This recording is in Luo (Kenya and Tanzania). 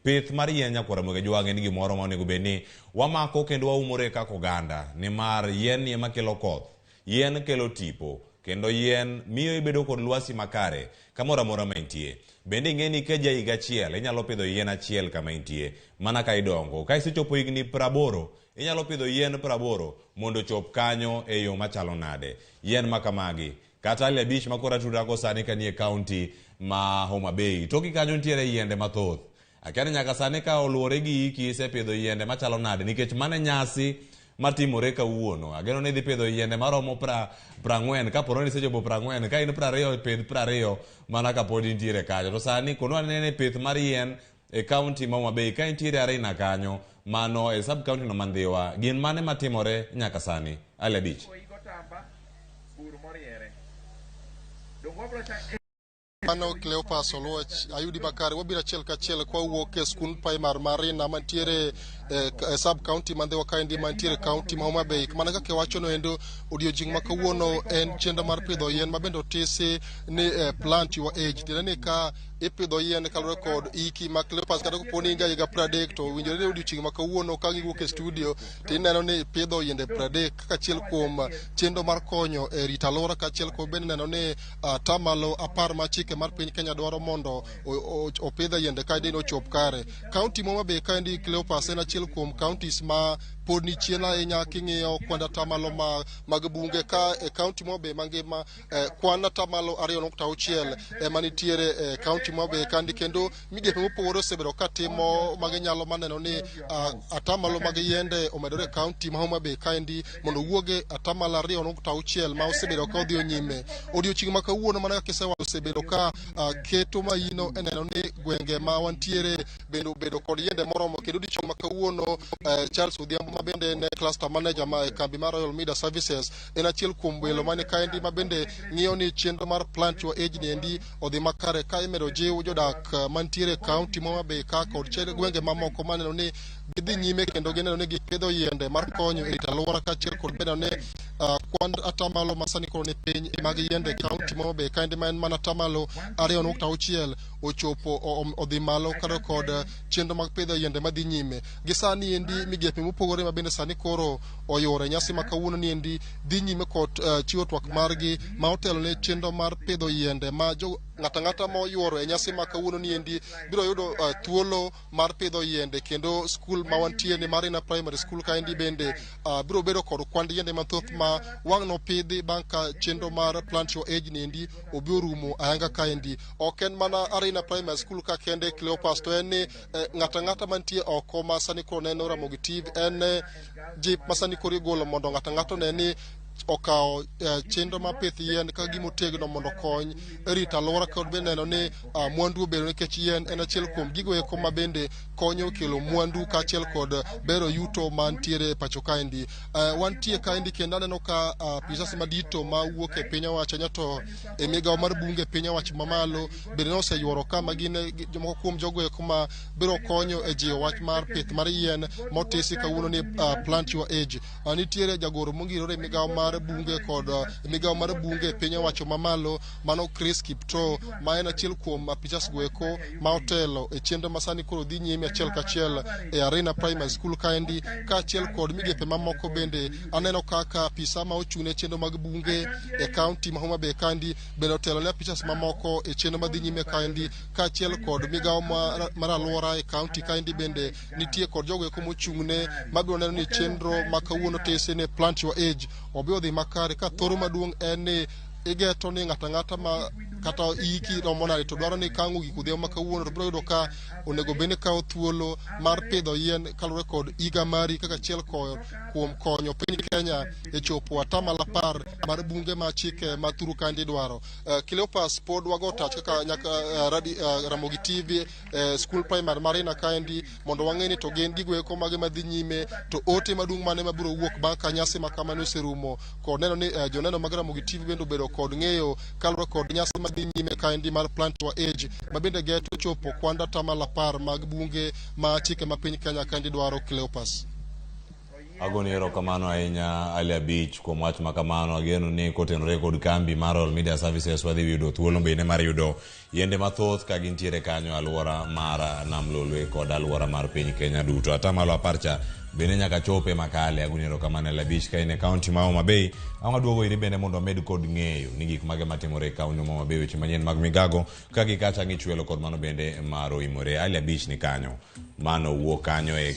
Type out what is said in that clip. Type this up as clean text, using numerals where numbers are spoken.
Pith mar yien nyakwar Ramogi Ajwang' en gimoro ma onego bed ni wamako kendo waumore kaka oganda nimar yien ni ema kelo koth, yien kelo tipo kendo yien miyo ibedo kod lwasi makare kamoro amora ma intie. Bende ing'e ni ka ja higa achiel inyalo pidho yien achiel kama intie mana ka idongo. Ka isechopo higni praboro inyalo pidho yien praboro mondo ochop kanyo e yo machalo nade. Yien ma kamagi kata ali abich ma koro atudra sani kanie kaunti ma Homa Bay. Toki kanyo nitiere yiende mathoth. Akia ni nyaka sani ka oluwore gi hiki isepidho yiende machalo nade nikech mano e nyasi matimore kawuono. Ageno ni idhi pidho yiende maromo prang'wen kapo ni isechopo 40 ka in 20 pidh 20 mana kapod intiere kanyo. To sani konwa nene pith mar yien e kaunti ma Homa Bay ka intiere Arena kanyo mano e sub county no ma Ndhiwa gin mane matimore nyaka sani? Ali abich. Mano Cleopas Oluoch, ayudi makare. Wabiro achiel kachiel kwawuok e skund primar ma Arena mantiere e sub county ma Ndhiwa kaendi mantiere county ma Homa Bay. Mana kaka iwachono endo odiochieng' ma kawuono en chenro mar pidho yien ma bende otisi ni plant your age. Tiende ni ka ipidho yien kaluwore kod hiki ma Cleopas kata kopo ni in ja higa 30 to owinjore ni odiochieng' ma kawuono ka giwuok e studio to ineno ni ipidho yiende 30 kaka achiel kuom chenro mar konyo e rito alwora kaachiel kod bende neno ni atamalo 10 ma chike mar piny Kenya dwaro mondo opidhe yiende kaendi nochop kare. Kaunti ma Homa Bay kaendi Cleopas en achiel kuom counties ma pod ni chien ahinya king'iyo kwand atamalo mag bunge ka e kaunti ma Homa Bay mangima kwan atamalo 2.6 ema nitiere e kaunti ma Homa Bay kaendi kendo migepe mopogore osebedo ka timo maginyalo maneno ni atamalo mag yiende omedore e kaunti ma Homa Bay kaendi mondo owuog e atamalo 2.6 ma osebedo ka odhi nyime. Odiochieng' ma kawuono mana kaka isewacho osebedo ka keto maino e neno ni gwenge ma wantiere bende obedo kod yiende moromo kendo odiochieng' ma kawuono Charles Odhiambo ma bende en cluster manager ma e kambi mar Royal Media Services en achiel kuom welo mani kaendi ma bende ng'iyo ni chenro mar Plant Your Age ni endi odhi makare ka imedo jiw jodak mantiere e kaunti ma Homa Bay ka kod gwenge mamoko maneno ni gidhi nyime kendo gineno ni gipidho yiende mar konyo e rito alwora kaachiel kod bedo ni kwand atamalo ma sani koro ni piny mag yiende e kaunti ma Homa Bay kaendi ma en mana atamalo 2.6 ochopo odhi malo kata kod chenro mag pidho yiende madhi nyime. Gi sani endi migepe mopogore ma bende sani koro oyuore nyasi ma kawuono ni endi dhi nyime kod chiwo twak margi ma otelo ne chenro mar pidho yiende ma jo ng'ato ang'ata ma oyuoro e nyasi ma kawuono ni endi biro yudo thuolo mar pidho yiende kendo skul ma wantie ni Marina Primary School kaendi bende biro bedo kod kwand yiende mathoth ma wang' nopidhi bang' ka chenro mar Plant Your Age ni endi obi orumo ayanga kaendi. Ok en mana Arena Primary School ka kende Cleopas to en ni ng'ato ang'ata mantie oko ma sani koro neno Ramogi TV en jip ma sani koro igolo mondo ng'ato ang'ata one ni okawo chenro mar pith yien ka gima otegno mondo okony e rito alwora kod bende neno ni mwandu obedo nikech yien en achiel kuom gigo eko ma bende konyo kelo mwandu kaachiel kod bero yuto mantiere e pacho kaendi. Wantie kaendi kendo aneno ka apisas madito mawuok e piny owacho ahinya to e migawo mar bunge piny owacho mamalo bende noseyuoro ka ma gin jomoko kuom jogo eko ma biro konyo e jiwo wach mar pith mar yien motisi kawuono ni Plant Your Age. Nitiere jagoro mongirore e migawo mar bunge kod migawo mar bunge e piny owacho mamalo mano Chris Kiptoo ma en achiel kuom apisas go eko ma otelo e chenro ma sani koro dhi nyime achiel kachiel e Arena Primary School kaendi kaachiel kod migepe mamoko bende aneno kaka apisa ma ochung' ne chenro mag bunge e kaunti ma Homa Bay kaendi bende otelo ne apisas mamoko e chenro madhi nyime kaendi kaachiel kod migawo mar alwora e kaunti kaendi bende nitie kod jogo eko mochung'ne mabiro neno ni chenro ma kawuono tese ne Plant Your Age obi odhi makare ka thoro maduong' en ni igeto ni ng'ato ang'ata ma kata hiki romo nade to dwaro ni kang' ogik odhiambo ma kawuono to biro yudo ka onego bed ni kawo thuolo mar pidho yien kaluwore kod higa mari kaka achiel kuom konyo piny Kenya e chopo atamalo 10 mar bunge ma chike ma thuru kandi dwaro. Cleopas pod wago tach kaka nyaka Ramogi TV skul primary Marina kaendi mondo wang'e ni to gin gigo eko mage madhi nyime to ote maduong' mane mabiro wuok bang' ka nyasi ma kamano oserumo kod neno ni joneno mag Ramogi TV bende obedo kod ng'eyo kaluwore kod nyasi madhi nyime kaendi mar Plant Your Age ma bende geto chopo kwand atamalo 10 mag bunge ma chike ma piny Kenya kaendi dwaro. Cleopas. Agoni erokamano ahinya Ali Abich kuom wach ma kamano. Ageno ni kotenore kod kambi mar Royal Media Services wadhi yudo thuolo bende mar yudo yiende mathoth ka gintiere kanyo alwora mar Nam Lolwe kod alwora mar piny Kenya duto. Atamalo apar cha bende nyaka chope makale. Agoni erokamano Ali Abich ka in e kaunti ma Homa Bay. Ang' waduogo iri bende mondo wamed kod ng'eyo ni gik mage matimore e kaunti ma Homa Bay, weche manyien mag migago ka gi kacha ng'ichwelo kod mano bende mar oimore. Ali Abich ni kanyo. Mano wuok kanyo e